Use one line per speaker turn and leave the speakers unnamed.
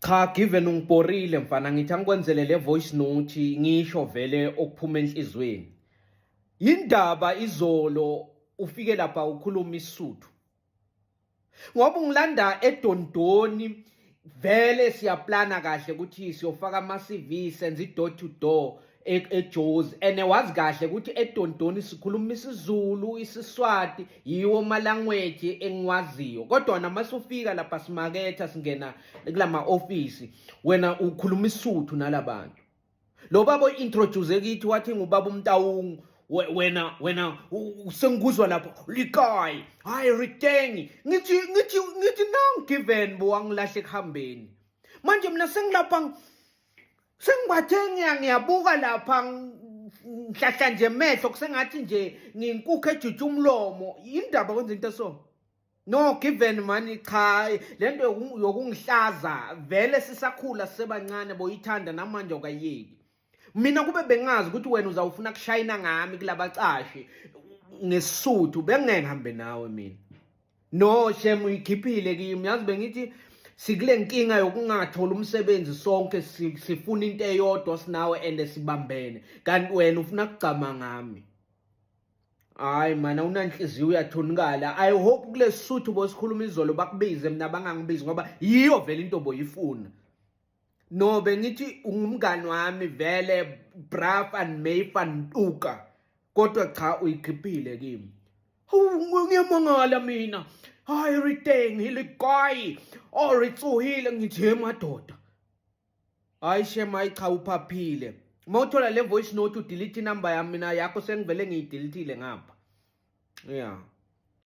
Cha, Given, ungibhorile mfana. Ngithi angikwenzele le voice note, ngisho vele okuphuma enhlizweni. Yindaba izolo ufike lapha ukhuluma isiSuthu? Ngoba ungilanda eDondoni, vele siyaplana kahle ukuthi siyofaka ama-CV, senze i-door to door eJozi, and wazi kahle ukuthi eDondoni sikhuluma isiZulu, isiSwati, yiwo ma-language engiwaziyo. Kodwa namasufika lapha simaketha, singena kulama office, wena ukhuluma isiSuthu nalabantu. Lo baba o-introduce kithi wathi ngubaba uMtawungu. Wena sengikuzwa lapho, "Le kae? Hayi, re teng." Ngithi nang Given, bo, angilahle ekuhambeni. Manje mina sengilapha, sengibathe ngiyabuka lapha, ngihlahla nje mehlo, kusengathi nje nginkukhu ejutsha umlomo. Indaba kwenza into so? No, Given mani, cha, lento yokungihlaza vele sisakhula sisebancane boyithanda, namanje awukayeki. Mina kube bengazi ukuthi wena uzawufuna kushayina ngami kulabacashi ngesiSuthu, bengeke ngihambe nawe mina. No shem, uyikhiphile kimi, yazi. Bengithi sikule nkinga yokungatholi umsebenzi sonke, sifuna into eyodwa sinawe and sibambene, kanti wena ufuna kugcama ngami. Hayi mana, unanhliziyo, uyathunukala. I hope kulesuthu bosikhuluma izolo bakubize, mina bangangibizi, ngoba yiyo vele into boyifuna. No, bengithi ungumngani wami vele, bra van may van tuka, kodwa cha, uyikhiphile kimi. Hawu, ngiyamangala mina. "Hayi, re teng, le kae?" "Oh, re tsohile." Ngithi, "He madoda, hayi shem, hayi cha, uphaphile." Uma uthola le voice note, udelete inamba yami. Mina yakho sengivele ngiyideletile ngapha, yeah.